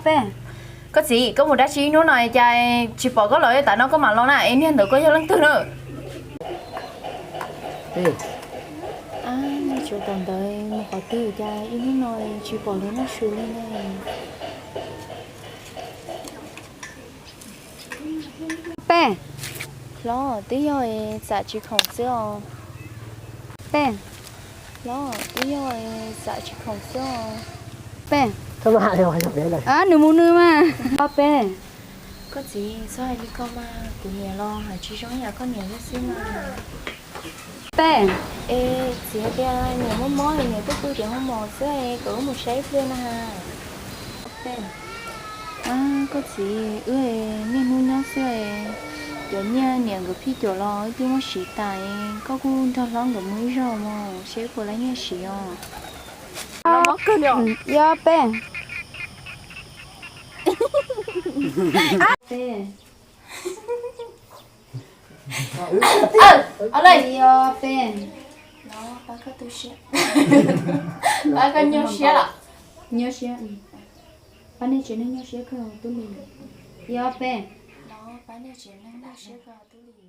Peb. Koj txiv, koj mus dab tsi ib hnub no cas tsis pom koj los, tam no koj mam los na, es niag ntawd koj yog leej twg na? Tsuav tom ntawd mus qhov twg cas ib hnub no tsis pom lawv noj su li ne. Peb. Hlob, twb yog xam tsis khoom xwb os. Peb. Hlob, twb yog xam tsis khoom xwb os. Peb. Nws mus nws mas. Ob peb. Koj txiv, txhob hais li ko mas, kuv niam los hais tsis zoo yam koj niam xwb mas. Peb. Es txiv hais tias niam mob mob, niam twb pw tim hoo mos xwb, koj wb mus saib ib pliag na. Peb. Koj txiv, wb niaj hnub nyob xwb, cov nyiaj niam nkawd phij cuam los wb twb muab siv tas, koj kuj nrog hlob nkawd mus ib zaug mog, seb wb puas tau nyiaj siv os. Yog peb. Peb. Yog peb. Pab koj nyuaj siab los? Nyuaj siab. Pab nej tsev neeg nyuaj siab kawg tub lis. Yog peb. Pab nej tsev neeg nyuaj siab kawg tub lis.